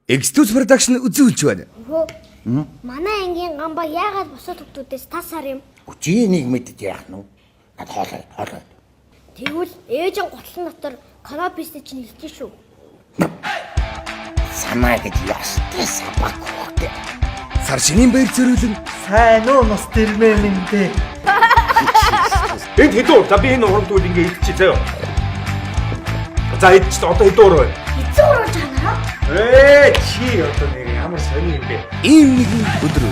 X2 Production үзүүлж байна. Өвөө. Манай ангийн гамба яагаад бусад хүмүүсээс тас сар юм? Чи энийг мэдэж яах нь вэ? Над хоолой, хоолой. Тэгвэл ээжийн гутлан дотор канапистэй чинь хэлж шүү. Санаа гэж ёстой сабак хүүхдээ. Сар шинийн баяр зориулан Сайн уу нас дэрмээ минь дээ. Энд хэдэн уур? За би энэ урамтууд ингээ идчихье заяа. За идчихсэн. Одоо хэдэн уур байна? Эцэг уруулж байгаа. Ээ чи одоо нэр ямар сони юм бэ? ийм нэгэн өдөр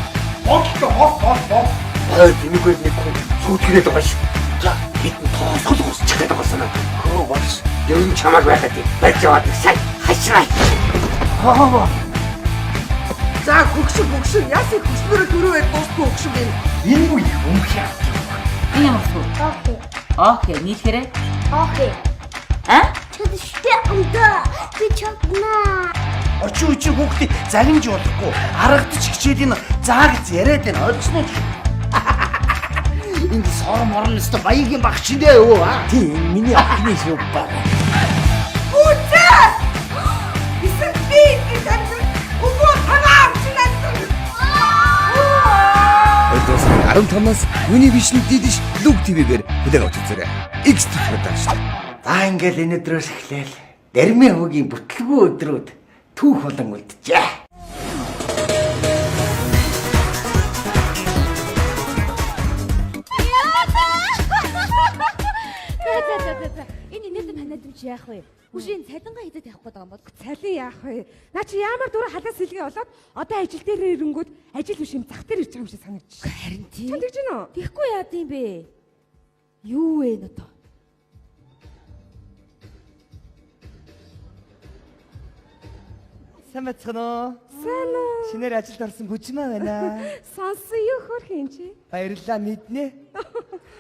Бодлоо хол хол хол. Хой тэмээгүй нэг хүн сүйтгэрээд байгаа шүү. За хэдэн тоосгол гусчих гээд байгаа санаа. Хөө болж ер нь чамайг байхад барьж яваад сайн хашраа. Хоо. За хөгшин хөгшин яасан хөснөрөө түрүү байд дуусгүй хөгшин юм. Энэ үе өмх яа. Энэ ямар сүү? Окей. Окей, нийлхээрээ. Окей. А? Чадштай амда. Би чаднаа. Очин үчи хүүхдээ загинж болохгүй аргадч хичээлийн заагц яриад байна ойлгосноо ч. Энд сор морн өстө баягийн баг шинэ өвөө аа. Тийм миний охины шүү баг. Үцээ! Эсвэл би ингэж амьд. Үгүй танаа авчин амьд. 2 сарын 15-наас Univision Didish Look TV-гээр хүлээн авч үзээрэй. X2 Production. За ингээл энэ өдрөөс эхлээл дэрмээ хөгийн бүтлгүй өдрүүд түүх болон үлджээ. За за за за за. Энэ инээдэн панаад юм чи яах вэ? Үгүй энэ цалингаа хизээ тавих гээд байгаа юм бол. Цалин яах вэ? Наа чи ямар дүр халаас сэлгээ болоод одоо ажил дээр ирэнгүүт ажил биш юм зах дээр ирж байгаа юм шиг санагдчих. Харин тийм. Чам тэгж гэнэ үү? Тэгэхгүй яад юм бэ? Юу вэ н одоо? Сайн байцгаана уу? Сайн уу? Шинээр ажилд орсон бүжмаа байна. Сонсон юу хөрх юм чи? Баярлалаа мэднэ.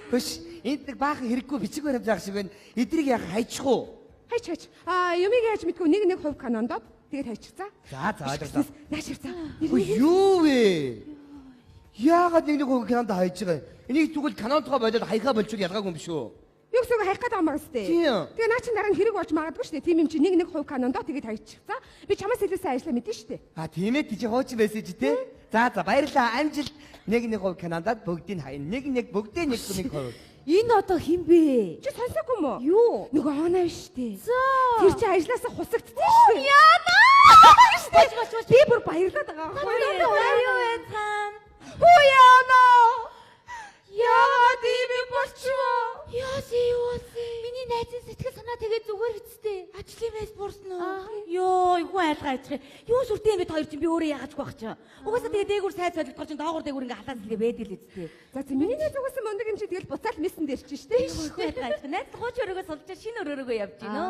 Хөш энд нэг баахан хэрэггүй бичиг баримт байх шиг байна. Эдрийг яах хайчих уу? Хайч хайч. Аа юмыг яаж мэдгүй нэг нэг хувь канондоо тэгээд хайчих за. За за ойлголоо. Нааш ир за. Ой юу вэ? Яагаад нэг нэг хувь канонд хайж байгаа юм? Энийг тэгвэл канонтгоо болоод хаяхаа болчихвол ялгаагүй юм биш үү? Юу гэсэн үг хайх гээд байгаа юм байна сте. Тийм. Тэгээ наа чин дараа нь хэрэг болж магадгүй шүү дээ. Тийм юм чи нэг нэг хувь канондоо тэгээд хайчих за. Би чамаас илүү сайн ажиллаа мэдэн шүү дээ. А тийм ээ тийч хуучин байсан чи те. За за баярлалаа амжилт. Нэг нэг хувь канондад бүгдийг хайна. Нэг нэг бүгдээ нэг нэг хувь. Энэ одоо хэн бэ? Чи сонсоогүй юм уу? Юу? Нөгөө оноо биш үү? За. Тэр чи ажилласаа хусагдсан шүү дээ. Яна! Боч боч боч. Би бүр баярлаад байгаа байхгүй юу? Юу вэ цаана? Хүү яана. Яагаад ийм юм болчихвоо? Яасан юу болсон? Миний найзын сэтгэл санаа тэгээд зүгээр хэвчтэй. Ажлын мэс буурсан уу? Йоо, айгүй айлгаа ажих. Юу сүртэй юм бэ хоёр чинь би өөрөө яагач байх чинь. Угаасаа тэгээд дээгүүр сайд солигдохоор чинь доогуур дээгүүр ингээ халаас лээ байдаг л үсттэй. За за миний найз угаасаа мундаг юм чи тэгэл буцаал мессен дээр чинь шүү дээ. Айгүй айлгаа ажих. Найз хууч өрөөгөө сулжаа шинэ өрөөрөөгөө явж гинөө.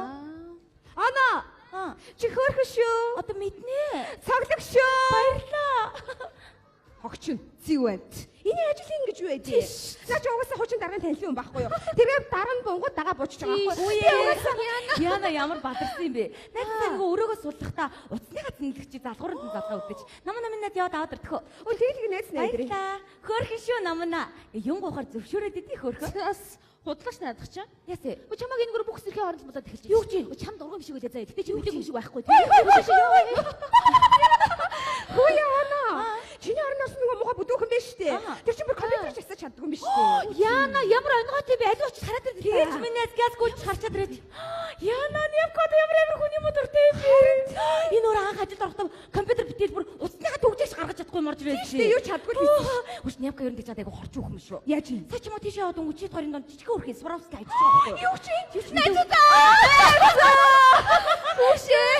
Ана Аа. чи хөөрхөн шүү. Одоо мэднэ. Цоглог шүү. Баярлаа. Хогчин зэвэнт. Энэ ажил ингэж юу вэ? Наа чи угаасаа хуучин даргын танилын юм байхгүй юу? Тэгээд дараа нь бунгууд дагаа буучж байгаа байхгүй юу? Би угаасаа Яна ямар бадарсан юм бэ? Найз нөгөө өрөөгөө суллахдаа утасныхаа зэнлэг чи залгууранд нь залгаа өгдөж. Нам нам найз яваад аваад ирдэх үү? Өө тэгэл нэг найз найдрээ. Баярлаа. Хөөрхөн шүү намна. Юм гоохоор зөвшөөрөөд идэв хөөрхөн. Бас худлаач наадах чинь. Ясэ. Өө чамайг энэ гөр бүх зэргийн хооронд болоод эхэлж Юу гэж юм? Өө чамд урган биш үү заяа. Гэтэ чи мэдээгүй юм шиг байхгүй. Хүү яана. Чиний ороноос нөгөө муухай бүдүүхэн байж штэ. Тэр чинь бүр компьютер ч асаж чаддгүй юм биш штэ. Яна ямар онгойтой бэ? Аль очиж хараад ирдэ. Тэгэж минь найз газ гүйлж харчаад ирээд. Яна нямкод ямар ямар хүн юм дуртай юм бэ? Энэ өөр анх ажилд орохдоо компьютер битэл бүр утасныхаа төгжээч гаргаж чадахгүй морж ирээд. Тийш үү, юу чаддгүй л байсан. Хүч нямка ер нь гэж чадаагүй хорч өөх юм шүү. Яаж юм? Сая ч юм уу тийшээ яваад өнгөж хоёрын донд жижигхэн өрхийн суравстай ажиллаж байгаа байхгүй Юу чи? Хүүшээ.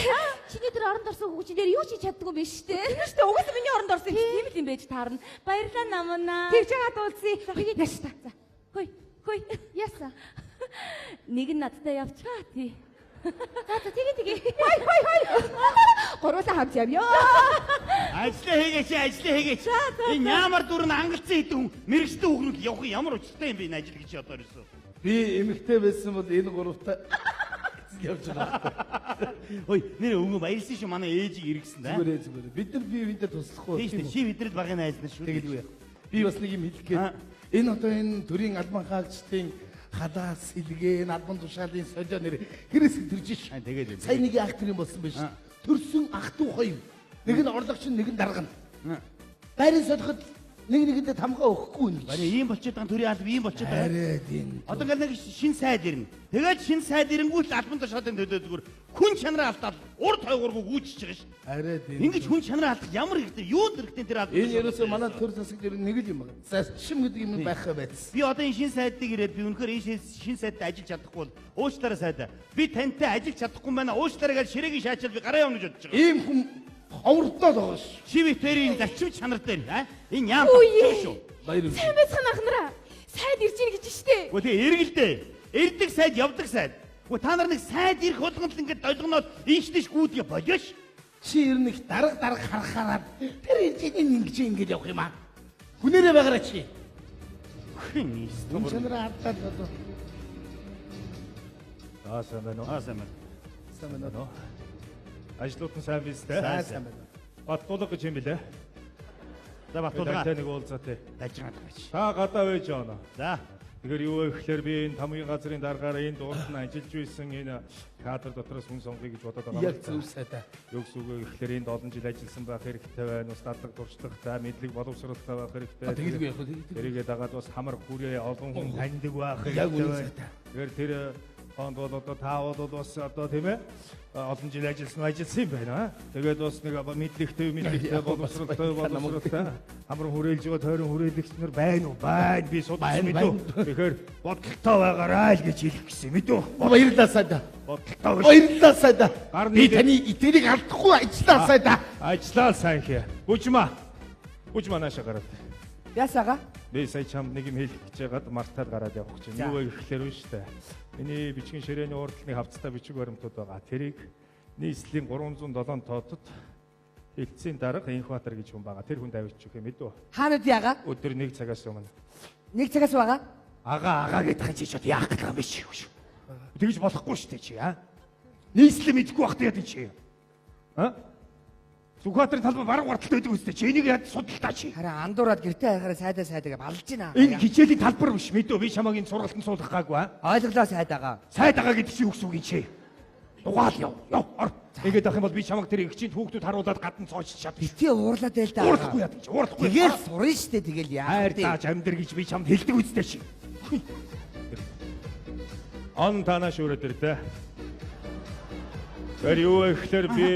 Чиний тэр оронд орсон хүүчин дээр юу ч хийж чаддгүй юм биш үү? Тийм шүү дээ. Угаасаа миний оронд орсон юм чи тийм л юм байж таарна. Баярлалаа намна. Тэгж байгаа дуулсан. Нааш та. За. Хөөе. Хөөе. Яасан. Нэг нь надтай явчихаа тий. За за тэгээ тэгээ. Хой хой хой. Гуруулаа хамт явъя. Ажлаа хийгээч, ажлаа хийгээч. Энэ ямар дүр нь ангалцсан хэдэн хүн мэрэгчтэй хүүхнүүд явах ямар учиртай юм бэ энэ ажил гэж одоо ерөөсөө. Би эмэгтэй байсан бол энэ гуравтаа явж байгаа. Ой, нэр өнгө баярлсан шүү манай ээжийг эргэсэн да. Зүгээр зүгээр. Бид нар бие биендээ туслахгүй. Тийм шүү дээ. Чи бидэрэд багын найз нар шүү. Тэгэл үе. Би бас нэг юм хэлэх гээд энэ одоо энэ төрийн албан хаагчдын халаас сэлгээ, энэ албан тушаалын солио нэр хэрэгс төрж ш. Тэгээд Сая нэг ах тэр юм болсон байж. Төрсөн ах дүү хоёр. Нэг нь орлогч, нэг нь дарга нь. Байрын солиход нэг нэгэндээ тамгаа өгөхгүй юм. Барь ийм болчиход байгаа төрийн алба ийм болчиход байгаа. Арай тийм. Одоо ингээл нэг шин сайд ирнэ. Тэгээд шин сайд ирэнгүүт л албан тушаалын төлөө зүгээр хүн чанараа алдаад урд хойгооргүй гүйжиж байгаа ш. Арай тийм. Ингэж хүн чанараа алдах ямар хэрэгтэй юунд хэрэгтэй тэр албан. Энэ ерөөсөө манай төр засаг дээр нэг л юм байна. Зарчим гэдэг юм байх байсан. Би одоо энэ шин сайдыг ирээд би үнэхээр энэ шин сайдтай ажиллаж чадахгүй бол уучлаарай сайдаа. Би тантай ажиллаж чадахгүй байна. Уучлаарай гэж ширээгийн шаачаал би гараа явна гэж бодож байгаа. Ийм хүн ховордоод байгаа ш. Шивэтэрийн зарчим чанар дээр аа энэ яам болчих шүү. Баяр. Сайн байцгаана ах нараа. Сайд ирж ийн гэж штэ. Гэхдээ тэгээ эргэлдээ. Ирдэг сайд явдаг сайд. Гэхдээ та нар нэг сайд ирэх болгонд л ингээд долгоноод ийш тийш гүйдгээ болиош. Чи ер нь их дарга дарга харахаараа тэр энэ ингэж ингэж явах юм аа. Хүнээрээ байгаарай чи. Хүн Хүн чанараа алдаад одоо За сайн байна уу? Аа сайн байна. сайн байна уу? Ажлууд нь сайн биз дээ. Сайн сайн байна. Баттуулга гэж юм билээ. За Батулга. Тантай нэг уулзаатай. Дажгаад байгаа чи. Та гадаа байж байна. За. Тэгэхээр юу вэ гэхээр би энэ тамгийн газрын даргаар энд урд нь ажиллаж байсан энэ кадр дотроос хүн сонгоё гэж бодоод байгаа юм. Яг зөв сайдаа. Юу гэсэн үг вэ гэхээр энд олон жил ажилласан байх хэрэгтэй байна. Бас дадлаг туршлагатай, мэдлэг боловсролтой байх хэрэгтэй. Тэгэлгүй яг хөө. Тэрийгээ дагаад бас хамар хүрээ олон хүн таньдаг байх Яг хэрэгтэй үнэн байна. сайдаа. Тэгэхээр тэр хонд бол одоо та бол бас одоо тийм олон жил ажилласан ажилласан юм байна. Тэгээд бас нэг мэдлэгтэй мэдлэгтэй боловсролтой боловсролтой хамар хүрээлж байгаа тойрон хүрээлэгч нар байна уу? Байна. Би судалсан мэдүү. Тэгэхээр бодолтой байгаарай л гэж хэлэх гэсэн мэдүү. Баярлалаа сайдаа. Бодолтой биш. Баярлалаа сайдаа. Гар Би нийлээ. таны итгэлийг алдахгүй ажиллаа сайдаа. Ажиллаа сайн хэ. Бүжмаа. Бүжмаа нааша гараад. Ясаага? Би сая чамд нэг юм хэлэх гэж байгаад мартаад гараад явах гэж байна. Юу вэ гэхлээр үү штэ. Миний бичгийн ширээний урд нэг хавцтай бичиг баримтууд байгаа. Тэрийг нийслэлийн 307 тоотод хэлтсийн дарга Инхбатар гэж хүн байгаа. Тэр хүнд авчиж өгөх юм мэдүү. Хаанад яага? Өдөр нэг цагаас өмнө. Нэг цагаас байгаа? Ага ага гэдэг чинь чи чод яах гэдэг юм бэ чи? Тэгж болохгүй штэ чи аа. Нийслэл мэдэхгүй байх яа чи. А? Сүхбаатарын талбай баруун гарталтай байдаг үстэй чи энийг яд судалдаа чи. Харин андуураад гэртээ харахаараа сайдаа сайдаа балж байна. Энэ хичээлийн талбар биш мэдүү би чамайг энэ сургалтанд суулгах гаагүй аа. Ойлголоо сайдаага. Сайд агаа гэдэг чи юу гэсэн үг юм чи? Дугаал яв. Яв ор. Ингээд ах юм бол би чамайг тэр эгчийн хүүхдүүд харуулад гадна цоочж чадна. Битгий уурлаад байл да. Уурлахгүй яа гэж. Уурлахгүй. Тэгэл сурна штэ тэгэл яах Хайр вэ? тааж амьдр гэж би чамд хэлдэг үстэй чи. Он танаа шүүрээд ирдэ. Тэр юу вэ гэхээр би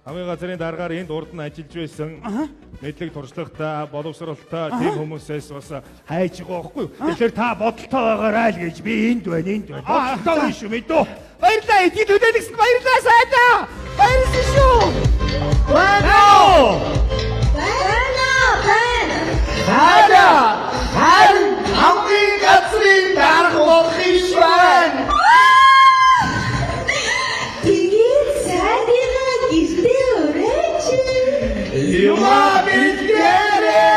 хамгийн газрын даргаар энд урд нь ажиллаж байсан мэдлэг туршлагатай, боловсролтой тийм хүмүүсээс бас хайж байгаа байхгүй юу? Тэгэхээр та бодолтой байгаарай л гэж би энд байна, энд байна. Бодолтой байна шүү мэдүү. Баярлалаа. Итгэл хүлээлгэсэнд баярлалаа сайдаа. Баярлалаа шүү. Байна уу? Байна байна. Хайра! Харин хамгийн газрын дарга болох юм байна. Тэгээд сайдыгаа гэртээ өрөөч. Юма бэлгээрээ.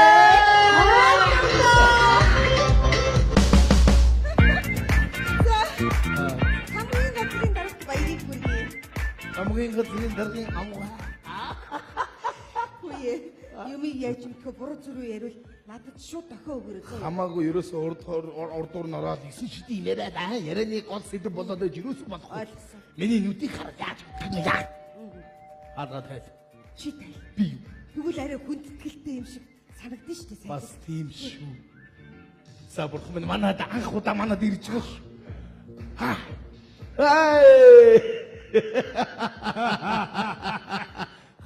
Хамгийн газрын дарагт баярыг хүргэе. Хамгийн газрын даргын амгаа. Үе. Юмыг яаж мэдхэ буруу зүрүү яриул надад шууд дохио өгөөрэй зөө. Хамаагүй ерөөсөө урд урд урд ороод 9 шидийн яриад аа ярианы гол сэдэв болоод байж ерөөсөө болохгүй. Ойлгосон. Миний нүдийг хараад яаж чадах яа. Хаалга тайл. Чи тайл. Би юу? Тэгвэл арай хүндэтгэлтэй юм шиг санагдана шүү дээ. Бас тийм шүү. За бурхан минь манад анх удаа манад ирж байгаа шүү. Ха. Ай!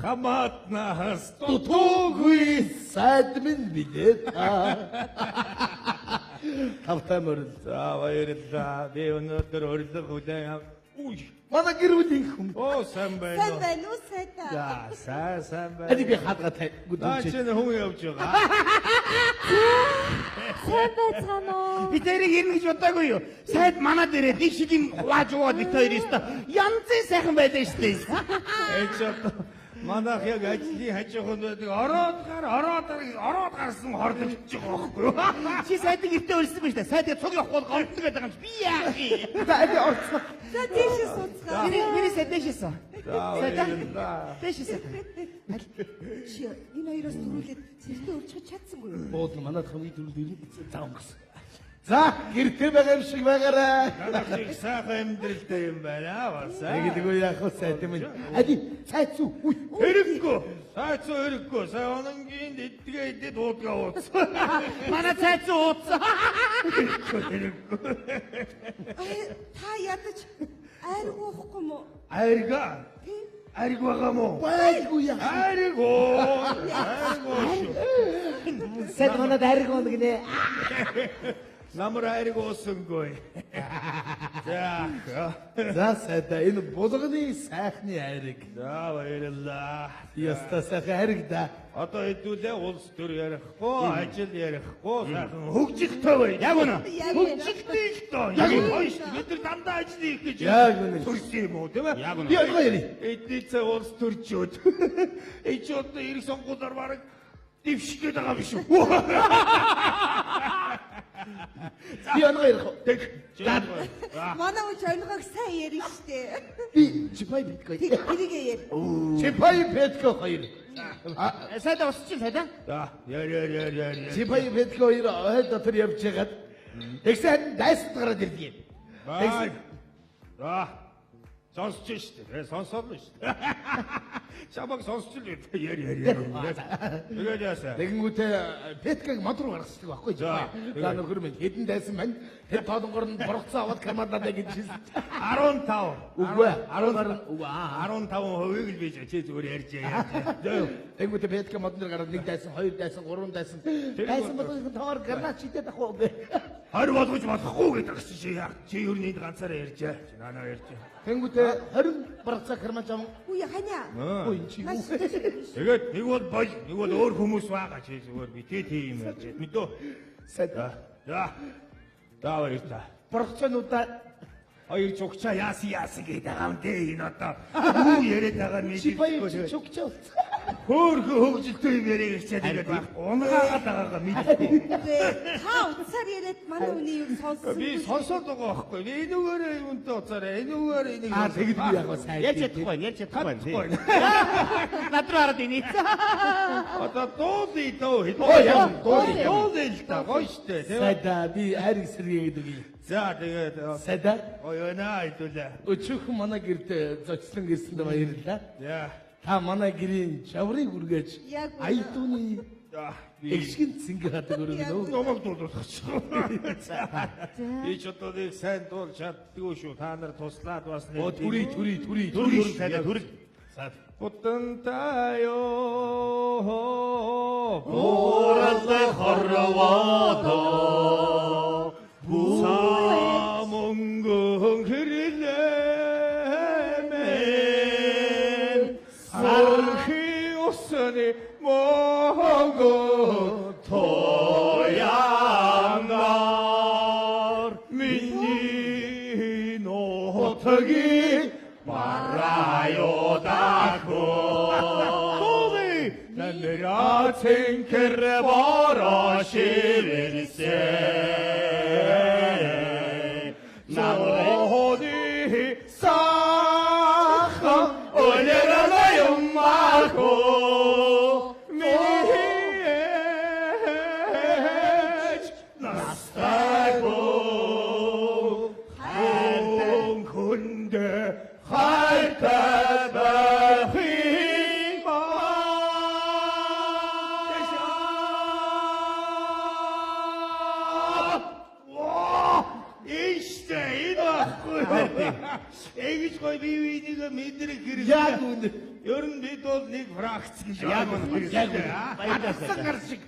Хамаатнаас Дутуугүй сайд минь билээ та. Тавтай морил. За баярлалаа. Би өнөөдөр урилга хүлээн ав. Үй. Манай гэр бүлийн хүн. Оо сайн байна Сайн уу? байна уу сайдаа? За сайн сайн байна. Али би хаалга тай. Наа чи хүн явж байгаа. Сайн байцгаана уу? Би тэрийг ирнэ гэж бодоагүй юу? Сайд манад ирээд нэг шигийн хувааж уугаад бит хоёр өстө. Янзын сайхан байлаа шүү дээ. Энд ч одоо манайх яг ажлын хажуухан байдаг. Ороод гар, ороод гар гэж ороод гарсан хорлогдож байгаа байхгүй юу? Чи сайдыг гэртээ өрсөн байж та. Сайд цуг явахгүй бол гомдно гэдэг юм чи. Би яах юм? За би орцсон. За тийшээ сууцгаа. Миний сайд дэшээсэн. За баярлалаа. Дэшээсэн. Чи энэ хоёроос төрүүлээд сэртээ өрчгөж чадсангүй юу? Буудлын манад хамгийн түрүүнд ирнэ. За өнгөрсөн. За гэртээ байгаа юм шиг байгаарай. Надад их сайхан амьдралтай юм байна бас. Тэгдэггүй яах вэ сайд минь. Ади цайцүү. Хэрэггүй. Цайцуу хэрэггүй. Сая ононгийн идгээ идэд уудгаа ууцсан. Манай цайцуу ууцсан. Хэрэггүй. Та ядаж айрг уухгүй мó? Айрга. Айрг байгаа мó? Байлгүй яах. Айрг уу. Айрг уу. Сайд манад айрг уuna гинэ. Намар айрг уусангүй. За. За сайда энэ булганы сайхны айраг. За баярлалаа. Яста сайхан айраг да. Одоо хэдүүлээ улс төр ярихгүй, ажил ярихгүй, сайхан хөгжилтэй бай. Яг үнэ. Хөгжилтэй л доо. Яг гоё шүү. Бид нар дандаа ажил хийх гэж Яг үнэ. төрсөн юм уу, тийм ээ? Яг үнэ. Би ойлгоо яри. Эдний цай улс төрчөөд. Эч одоо эрэг сонгуулиар бараг дэвших гээд байгаа биш үү? Би ойлгоо ярих уу? Тэг. Манай үуч ойлгоог сайн ярина штэ. Би Чипай Петко. Тэрийгээ яар. Чипай Петко хоёр. Сайдаа усчих сайдаа. За, яр яр яр яр. Чипай Петко хоёр ой дотор явж байгаад тэгсэн харин дайсанд гараад ирдэг юм. Бай. За. Сонсч штэ. Сонсоод л штэ. Чамаг сонсч л байд. Яр яр яр. Тэгээд яасан. Тэгэнгүүтээ Петкаг мод руу гаргацдаг байхгүй За, Чипай. За нөхөр минь хэдэн дайсан маань тэр тоолонгоор нь боргоцоо аваад командадаа гэж хэлсэн. 15. Үгүй ээ, 10 үгүй аа. 15%-ийг л би чи зүгээр ярьж ярьж. Тэгэнгүүтээ Петка модон дээр гараад нэг дайсан, хоёр дайсан, гурван дайсан. Дайсан болгоны тоогоор гранат шидээд ах уу гэ. 20 болгож болохгүй гэдэг чинь чи яа. Чи ер нь энд ганцаараа ярьж. Чи наанаа ярьж. Тэгэнгүүтээ 20 боргоцоо кармаж аван Үгүй ханиа. үгүй энэ чи юу? Тэгээд нэг бол бол, нэг бол өөр хүмүүс байгаа чи зүгээр би тий тий юм ярьж. Мэдөө. Сайд За. За баярлалаа. боргоцоонуудаа Хоёр чугчаа яасан яасан гэдэг байгаа юм дээ энэ одоо. Юу яриад байгаа нь Чипай мэдээгүй. чугчаа. Хөөхөн хөгжилтэй юм яриаг хичээд ингээд байхгүй. Унгаагаад байгаагаа мэдгүй. Та утсаар яриад манай хүний юу сонссон. Би сонсоод байгаа байхгүй. Би энүүгээрээ юунтай уцаараа энүүгээр энийг Аа тэгдэггүй яг сайн. Ярьж чадахгүй байна, ярьж чадахгүй байна. Над руу хараад инээ. Одоо дуулъя дөө. Ой, яг дуулъя. Дуулъя л да. Гоё штэ тийм ээ. Сайда би айраг сэргээ гэдэг юм. За тэгээд Сайда гоё байна хэдүүлээ. өчүүхэн манай гэрт зочлон ирсэнд баярлалаа. За. Та манай гэрийн жаврыг үргээж Яг үнэ. аялдууны За би эгшгэн цэнгэ хадаг өргөнө. Намайг дуулах ч. Би ч одоо нэг сайн дуулж чаддгүй шүү. Та нар туслаад бас нэг. Оо түрий түрий түрий Төрөл сайдаа төрөл. Бутантайо. Буурал хорвоодоо Самөнгөн хэрлэмэн Сархи усны монгол туянгаар Миний нотгийн бараюудахоо Нэмрэ цэнхэр бороо шивэрсэ Намрын сахан Олерана юммахо Минийч настайго хүндэ хайртай байх юм аа. Ийштэй энэ байхгүй. Эгэж гой би биенийг мэдрэх хэрэгтэй. Яг үнэ. Ер нь бид бол нэг фракц гэж Яг үнэ. Яг үнэ. Баярлалаа. Асан гар шиг.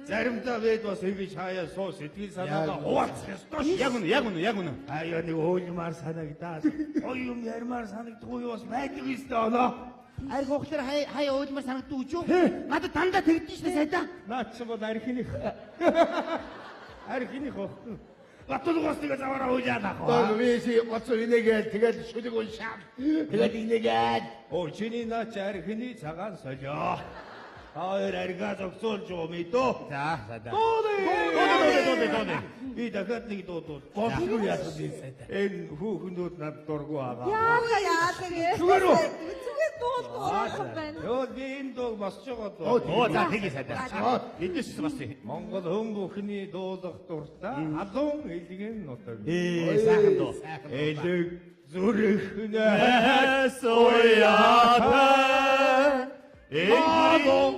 Заримдаа бид бас ингэж хаяа суу сэтгэл санаагаа хуваалцах ёстой шүү. Яг үнэ, яг үнэ, яг үнэ. Аяа нэг хөөлмаар санагдаад, гоё юм ярмаар санагдахгүй юу бас байдаг ёстой оноо. Арх ухлаар хай хай уйлмаар санагддаг үгүй юу? Надад дандаа тэгдэж шнэ сайдаа. Наад чи бол архиных. Архиных байхгүй. Батулгаас нэг заваараа уйлаад ах. Дог би си гоцоо инээгээл тэгэл шүлэг уншаад тэгэл инээгээл Оо чиний наа чи архины цагаан солио. Та хоёр аргаа зогсоолж байгаа мэдөө. За, сайдаа. Дуулаа. Дуулаа, дуулаа. Би дахиад нэг дуудвал. болгүй яах вэ сайдаа. Энэ хүүхнүүд над дургу байгаа. Яалаа яалаа. Зүгээр үү? Зүгээр дуул дуурах юм байна. Тэгвэл би энэ дуу дуулах босч байгаа дуу. Оо за тэгье сайдаа. Эдээс бас Монгол хүн бүхний дуулах дуртай халуун элгийн нутаг. Сайхан дуу. Элэг зүрхнээс уяатай халуун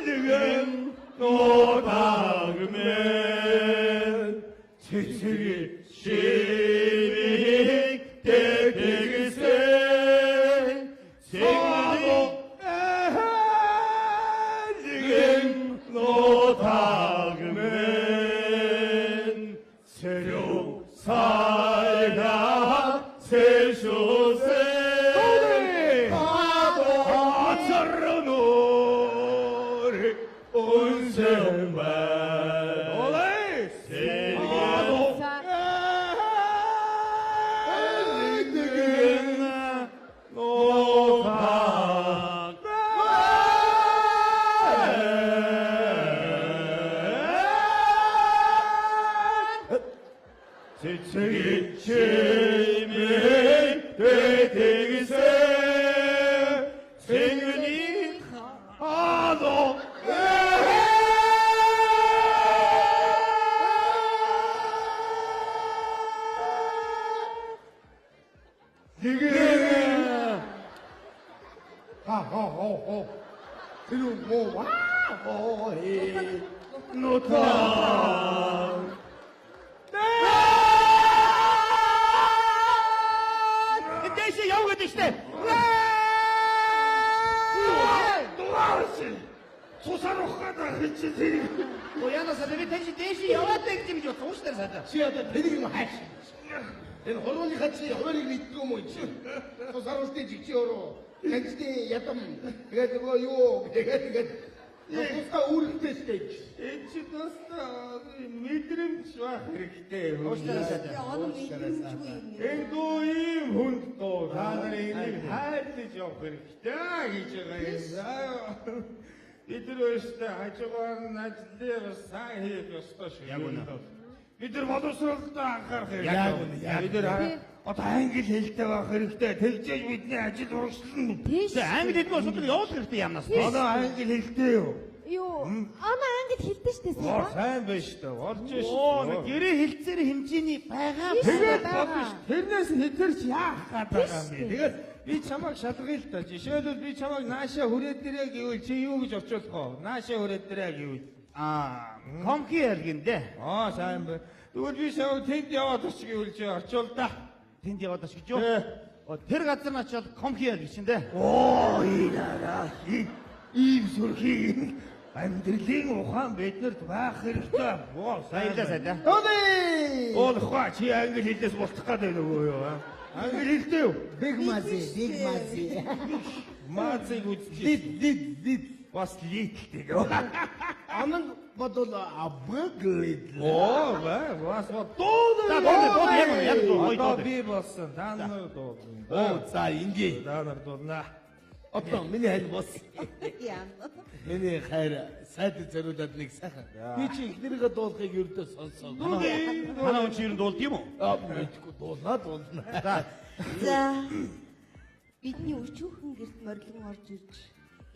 элгийн нутаг минь цэцэг шимийг тэгсэн халуун элгийн нутаг минь 새로 살가 세쇼세 아차르노리 온생발 지침이 되되기세 생은이 하도 지금 하호호호 그리고 와호히 노타 Дэшээ яв гэдэг штэ. Дугаарч цусаар ухаад хичээ тэрийг Уянасаа би тань дэшээ яваад байх гэж бодсон шүү дээ сайдаа. Чи одоо тэрийг юм хайш. Энэ хурууныхаа чи хуваарийг мэддэг юм уу чи? Цус харуултын жигчи өрөө. Ганцны ядам. Тэгээд нөгөө юу тэгээд тэгээд тусдаа үүрэгтэй шүү дээ. Энэ чи тусдаа мэдрэмж байх хэрэгтэй. Уушлаарай сайдаа. Энэ дуу ийм хүнд дуу. Та нар энийг хайрлаж явах хэрэгтэй гэж байгаа юм. Бид нар өөрсдөө хажуугаар нь ажлыг сайн хийх ёстой шүү. Яг үнэ. Бид нар боловсролдоо анхаарах хэрэгтэй. Яг үнэ, яг Бид нар одоо англи хэлтэй байх хэрэгтэй. Тэгжээж бидний ажил урагшлана. Тэ англи хэлний асуудал явуулах хэрэгтэй ямнаас. Одоо англи хэлтэй юу? Юу? Ана англи хэлдэг штэ Оо сайн. сайн байна шүү дээ. Болж шүү. Оо нэг гэрээ хэлцээр хэмжээний байгаа. Тэгээд болно шүү. Тэрнээс хэтэрч яах гээд байгаа юм бэ? Тэгээд би чамайг шалгая л да. Жишээлбэл би чамайг наашаа хүрээд ирээ гэвэл чи юу гэж орчуулах вэ? Наашаа хүрээд ирээ гэвэл Аа, комхи ялгэн дээ. аа сайн байна. Тэгвэл би чамайг тэнд яваад оч гэвэл чи орчуул да. Тэнд яваад оч гэж юу? Тэ. Оо, тэр газар нь очиод комхи ял гэж дээ. Оо энэ араа ийм сүрхий амьдралын ухаан биднэрт байх хэрэгтэй. Оо сайн Баярлалаа сайдаа. Төвөө. Уулахгүй чи англи хэлнээс бултах гэдэг нөгөө юу аа? Англи хэлтэй юу? Биг мази, биг мази. Маазыг үзчих. Лид лид лид. Бас литлтэй. Анан бодвол абглид. Оо, бас дуу. За, дуу, дуу, яг үнэ, яг дуу, гоё Одоо дуу. би болсон. Та нар дуулна. Оо за ингээ. Та нар дуулна. Одоо миний хайр бос. Яа. Миний хайр сайд зориулаад нэг сайхан. Би чи эхнэрийнхээ дуулахыг ердөө сонсоо. Манай хүн чи ер нь дуулд юм уу? Аа мэдгүй дуулнаа дуулна. За. Бидний өчүүхэн гэрт морилон орж ирж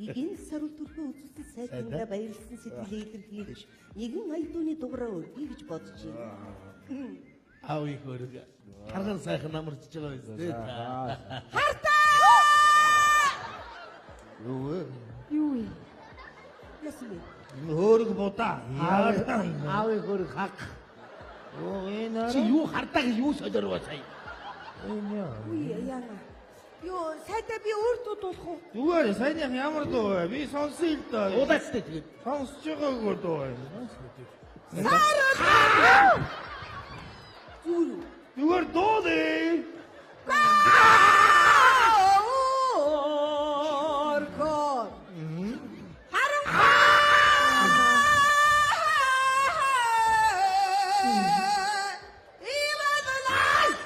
эгийн сарул төрхөө үзүүлсэн сайдандаа баярлсан сэтгэлээ илэрхийлж нэгэн аялдууны дугаараа өргөе гэж бодож байна. Аав их өрг. Харган сайхан намарч байгаа юм дээ. Юу вэ? Юу вэ? Яасан бэ? Хөөрөг будаа. Аав их өрг хаг. Оо энэ Чи юу хардаа гэж юу солиороо сая. Энэ яа. Үгүй яана. Юу сайдаа би өөр дуу дуулах уу? Зүгээр саяных ямар дуу вэ? Би сонсъё л доо. Дуулаач тээ тэгээд. Сонсож байгаагүй дуу байна. Зүгээр үү? Зүгээр дуулъя. Оркор.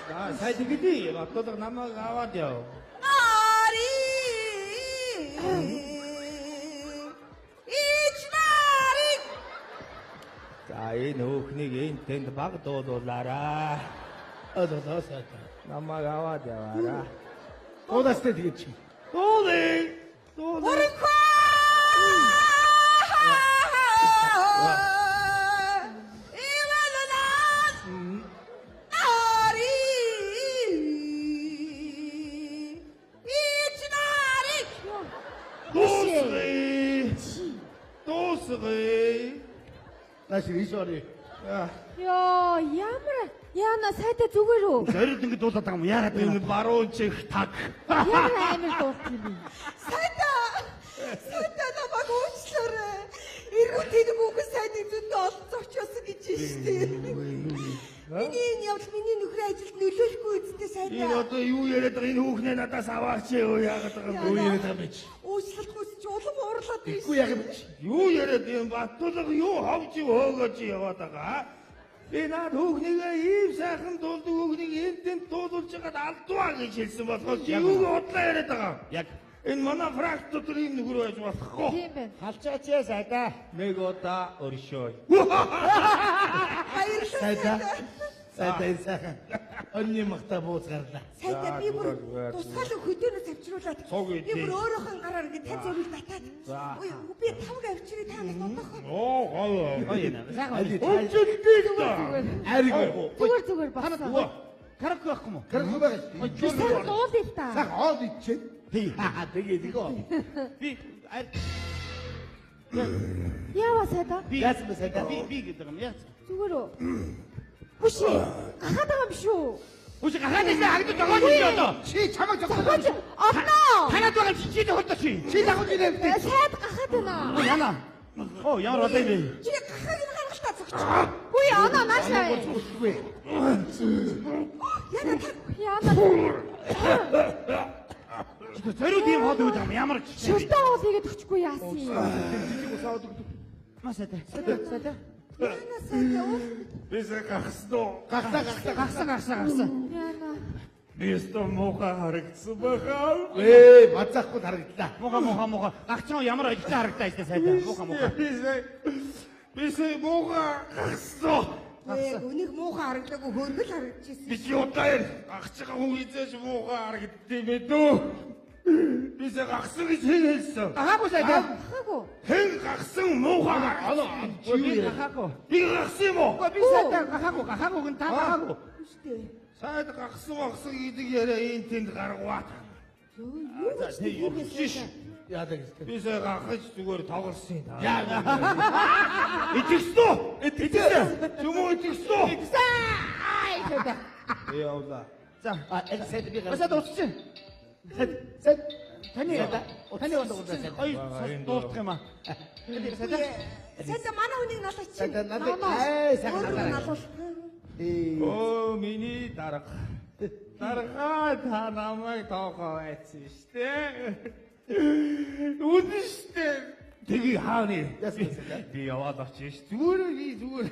За сая тэгдий. Батлага намайг аваад яв. За энэ хөөхнийг энэ тэнд баг дуулуулаарай. Одоо сайд. Намайг аваад яваарай. Дуулаач тээ тэгээд чи. Дуулъя. Дуусгая. Нааш ийш орё. Йоо, ямар Яна сайтай зүгээр үү? Зориуд ингэ дуулаад байгаа юм яагаад Энэ баруун чих таг. Ямар амар дуулах юм бэ? Сайта! Сайта намайг уучлаарай. Эргүү тэнэг хүүхэн сайдыг зөндөө олон зочоосон гэж штэ. Миний энэ явдал миний нөхрийн ажилд нөлөөлөхгүй үсттэй сайта. Энэ одоо юу яриад байгаа энэ хүүхнээ надаас аваач юу яагаад байгаа юм Юу яриад байгаа юм бэ чи? Уучлалт хүсэж улам уурлаад байна. Үгүй яг юм чи. Юу яриад юм Баттулга юу ховж хөөгөөж яваад байгаа? Би наад хүүхнийгээ ийм сайхан дуулдаг хүүхнийг энд тэнд дуулуулж байгаад алдваа гэж хэлсэн болохоос чи юуг удлаа яриад байгаа? Яг энэ манай фракт дотор ийм нөхөр байж болохгүй. Тийм байна. Халчаач ээ сайдаа. Нэг удаа өршөөе. Баярлалаа. Сайдаа. Сайдаа энэ сайхан. Өнний махта бууз гарлаа. Сайдаа би бүр тусгаалan хөдөөнөөс авчруулад Цуг би идээ. бүр өөрөөхөн гараар ингэ тань зургийг татаад. За. Ой, би тавг авчирээ та нар дутаах. Оо гоё. Гоё юм. Сайхан. Өмчлөлтэй л доо. Айрыг. Зүгээр зүгээр болсон. Караоке байхгүй юм уу? Караоке байгаа шүү дээ. Сайхан дуулъя л та. Сайхан хоол идчихээ. Тий. Тэгээ тэгөө. Би Яава сайдаа? би Яасан бэ сайдаа? Би би гэдэг юм яа. Зүгээр үү? Хүшээ. Гахаад байгаа юм биш үү? Үгүй гахаад байсан хагдаж байгаа юм чи одоо. Чи чамайг Зохиож зогсоо. олноо. Танад байгаа чи чи зохиолдоо чи. Чи дагуулж ирээ. Сайд гахаад байна. Ой яна. Оо ямар одоо юм бэ? Чи гахааг нь гаргалтаа зогч. Үгүй оноо наашаа. Үгүй. Яна та Яна. Зориуд ийм хоол өгöd байгаа юм ямар ч. Шүлтэн хоол хийгээд өчгүй яасан юм? Маа сайдаа. Сайдаа сайдаа. Яна сайдаа уул. Би сая гахсан уу? Гахлаа гахлаа. Гахсан гахсан гахсан. Яна. Би өстө муухай харагдсан бахаа. Ээ, мазаахгүй харагдлаа. Муха муха муха. Гагцсан ямар ажилтан харагдаа штэ сайдаа. Муха муха. Би сая муухай гахсан. Ээ, үнийг муухай харагдаагүй хөргөл харагдчихсэн. Би чи удаа яар гахж байгаа хүн хизээж муухай харагддээ бэ дөө. Би сая гахсан гэж хэн хэлсэн? Гахаагүй сайдаа. Гахаагүй. Хэн гахсан муухай харагдсан? Би гахаагүй. Би гахсан юм уу? Үгүй би сайдаа гахаагүй гахаагүй гэн та гахаагүй. Сайд гахсан гахсан гэдэг яриа энэ тэнд гаргаваа. Юу За тий юу биш. Яадаг гэсэн. Би сая гахаж зүгээр тоглосон юм та. Яа. Итгэсэн үү? Итгэсэн. Юм уу итгэсэн үү? Итгэсэн. Ай сайдаа. Би явлаа. За. А, энэ сайд би гаргав. Сайд уцчих. Сайд. Сайд. Таны таны онд гоё дуулах юм аа. Сайдаа. Сайдаа манай хүнийг налаач чи. Сайдаа надад ай сайхан Өөрөө надад. налуул. Ээ. Оо миний дарга. Даргаа та намайг тоохоо айцсан штэ. Үнэн штэ. Тэгээ хааны. Яасан бэ сайдаа? Би яваад очиж ш. Зүгээр би зүгээр.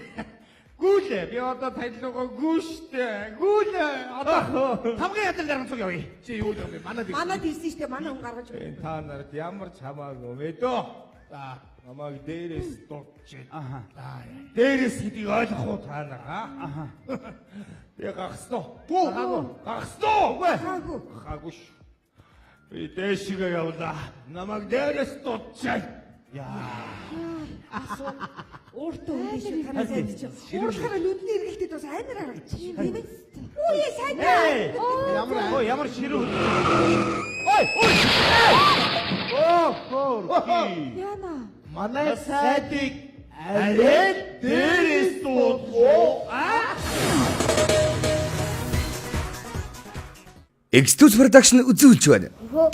Гүйлээ. Би одоо танилуугаа гүү штэ. Гүйлээ. Одоо Тамгын ядар дарган цуг явъя. Чи юу гэдэг юм бэ? Манад Манад ирсэн штэ манай хүн гаргаж өгнө. Энэ та нарт ямар ч хамаагүй мэдөө. За намайг дээрээс дуудчих. Аха. Дээрээс гэдгийг ойлгох уу та нар аа? Аха. Би гагсан уу? Гахаагүй. Гагсан уу? Үгүй. Гахаагүй. Гахаагүй ш. Би дээшгээ явлаа. Намайг дээрээс дуудчих. Өөртөө хүн биш үү танаа сайд чи. Уурлахаараа нүдний эргэлтэд бас амар харагдчих. Тийм ээ. Үгүй сайдаа. Ямар Ой ямар ширүү. Ой ой. Оо хөр. Яна. Манай сайдыг арай дээрээс дуудуу. Extus Production үзүүлж байна. Өхөө.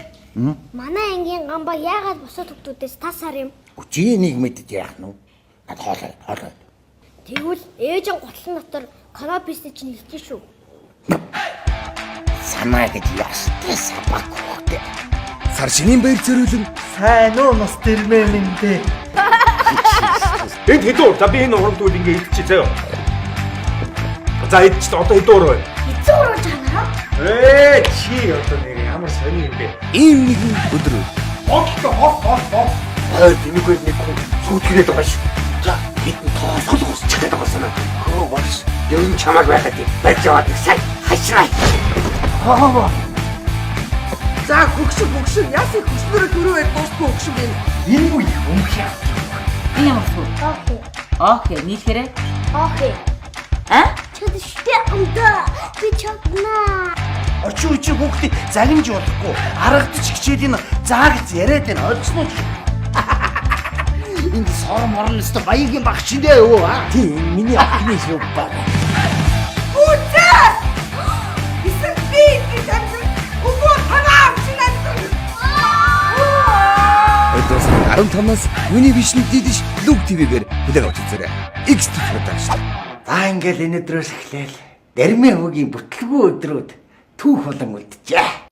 Манай ангийн гамба яагаад бусад хүүхдүүдээс тас сар юм? Чи энийг мэдэж яах нь вэ? Над хоолой, хоолой. Тэгвэл ээж нь гутлан дотор канапистэй чинь хэлж шүү. Санаа гэж ястай сабак хөхтэй. Сар шинийн баяр зориулан Сайн уу нас дэрмээ минь дээ. Энд хэдэн уур? За би энэ урамтууд ингээ идчихье заяа. За идчихлээ. Одоо хэдэн уур вэ? Эцэг урууж чанараа. Ээ чи одоо нэр ямар сони юм бэ? ийм нэгэн өдөр Хогтой хог хог хог. Хойд тэмээгүй нэг хүн сүйтгэрээд байгаа шүү. За бидний тоосгол усчих гээд байгаа санаа. Хөө болж ер нь чамайг байхад юм. Барьж яваад нэг сайн хашраа. Хаа. За хөгшин хөгшин яасан хөгшнөрөө түрүү байр дуусгүй хөгшин юм. Энэ үе өмх яа. Энэ ямар сүр? Окей. Окей, нийлхээрээ. Окей. А? Чадштай өмдөө. Би чаднаа. Очин үчи хүүхдээ загинж болохгүй. Аргадч хичээлийн заагц яриад байна. Ойлгосноо чи. Энд сор морн өстө баягийн багш чинь дээ өө аа. Тийм миний охины шүү баг. Үгүй. Эсвэл би ингэж амьд. Үгүй танаа авчин амьд. 2 сарын 15-наас Univision Diddish Look TV-гээр хүлээн авч үзээрэй. X production. За ингээл энэ өдрөөс эхлээл Дэрмээ хөгийн бүтлгүй өдрүүд түүх болон үлджээ.